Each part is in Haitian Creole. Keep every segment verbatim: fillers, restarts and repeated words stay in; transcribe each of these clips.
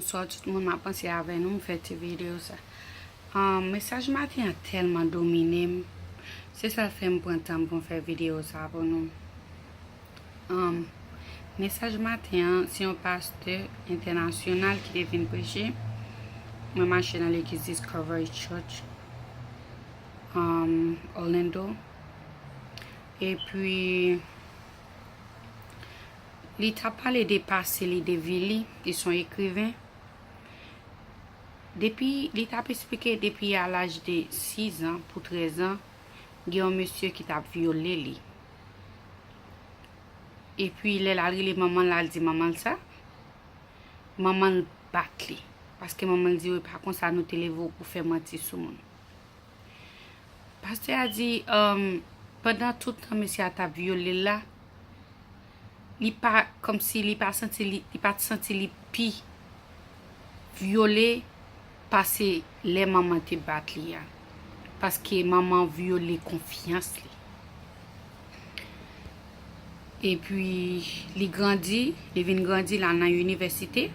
Bonswa tout moun, m ap panse avè nou, m fè ti videyo sa. Um, mesaj maten an tèlman domine m. Se sa k fè m pran tan m pou m fè videyo sa pou nou. Um, mesaj maten an, se yon pastè entènasyonal ki te vin preche. Mwen mache nan legliz Discovery Church, um, Orlando. Epi, li t ap pale de pase li, de vi li. Li se yon ekriven. Depi, li t ap esplike depi a laj de sis an pou trèz an, gen yon mesye ki t ap vyole li. Epi, lè l al rele manman l, l al di manman l sa, manman l bat li. Paske manman l di, "Wi, pa konsa nou te leve w pou fè manti sou moun." Pastè a di, um, pandan tout tan mesye a t ap vyole l la, li pa, kòmsi li pa santi li, li pa t santi li pi vyole pase lè manman te bat li a. Paske manman vyole konfyans li. Epi, li grandi, li vin grandi la nan inivèsite.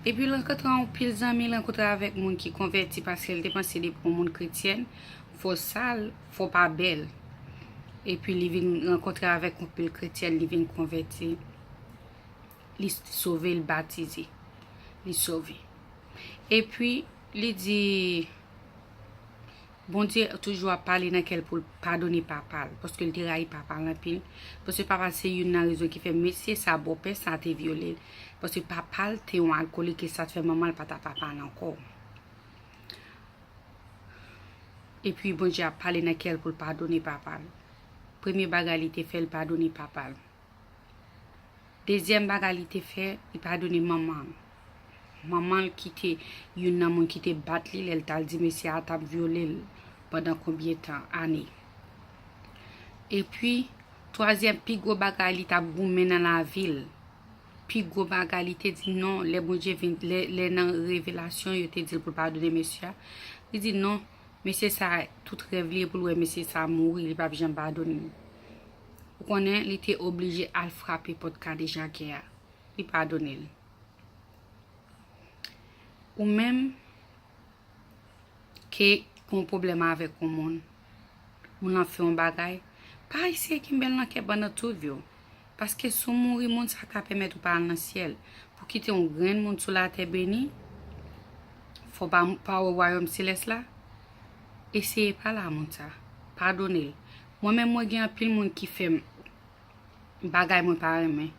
Epi, l rankontre anpil zanmi, l rankontre avèk moun ki konvèti paske l te panse depi yon moun kretyèn, fò w sal, fò w pa bèl. Epi, li vin rankontre avèk anpil kretyèn, li vin konvèti. Li sove, li batize. Li sove. Epi, li di, Bondye toujou ap pale nan kè l pou l padone papa l, paske l te rayi papa l anpil. Paske papa l se youn nan rezon ki fè mesye sa, bòpè sa te vyole l. Paske papa l te yon alkolik, e sa t fè manman l pa t ap papa l ankò. Epi Bondye ap pale nan kè l pou l padone papa l. Premye bagay li te fè, l padone papa l. Dezyèm bagay li te fè, li padone manman l. Manman l ki te youn nan moun ki te bat li lè l t al di mesye a t ap vyole l pandan konbyen tan, ane. Epi, twazyèm pi gwo bagay, li t ap goumen nan lavi l. Pi gwo bagay, li te di non, lè Bondye vin, lè, lè nan revelasyon, yo te di l pou l padone mesye a. Li di non, mesye sa, tout rèv li e pou l wè mesye sa mouri, li p ap janm padone l. Ou konnen, li te oblije al frape pòt Kadejakè a. Li padone l. Ou menm, ke gen yon pwoblèm avèk yon moun, moun nan fè yon bagay, pa eseye kenbe l nan kè pandan tout vi w. Paske si w mouri, moun sa ka pèmèt ou pa al nan syèl. Pou kite yon grenn moun sou latè beni, fò w pa, pa wè wayòm selès la, eseye pale a moun sa. Padone l. Mwen menm, mwen gen anpil moun ki fè m bagay mwen pa renmen.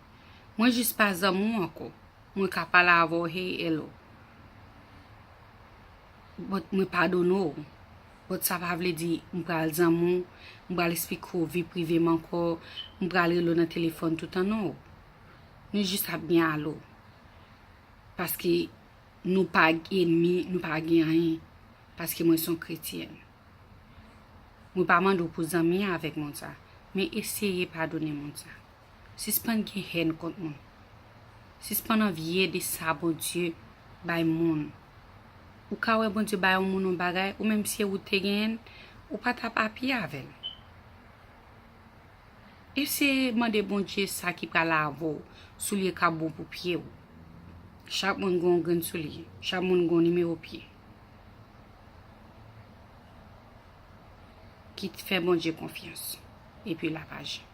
Mwen jis pa zanmi w ankò. Mwen ka pale avè w, hey, hello. But mwen padone w. But sa pa vle di m pral zanmi w, m pral esplike w vi prive m ankò, m pral rele w nan telefòn toutan, non. Nou jis ap gen alo. Paske nou pa enmi, nou pa gen anyen. Paske mwen se yon kretyèn. Mwen pa mande w pou zanmi avèk moun sa, men eseye padone moun sa. Sispann gen hèn kont moun. Sispann anvye de sa Bondye bay moun. Ou ka wè Bondye bay yon moun yon bagay, ou menm si se ou te genyen l, ou pa t ap apiye avè l. Eseye mande Bondye sa ki pral avè w, soulye k ap bon pou pye w. Chak moun gen yon grenn soulye, chak moun gen yon nimewo pye. Ki fè Bondye konfyans, epi l ap aji.